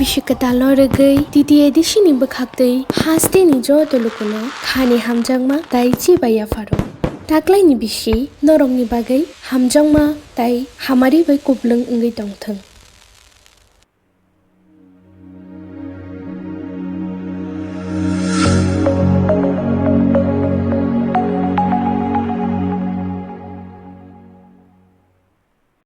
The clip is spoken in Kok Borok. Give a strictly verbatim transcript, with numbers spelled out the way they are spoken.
Bisi kwtalno rwgwi T T A D C ni bwkhaktwi hasteni joto lukuno khani hamjakma tai chibai yapharo. Taklaini bisi norokni bagwi hamjakma tai hamari bai kuplwng wngwi tongthwng.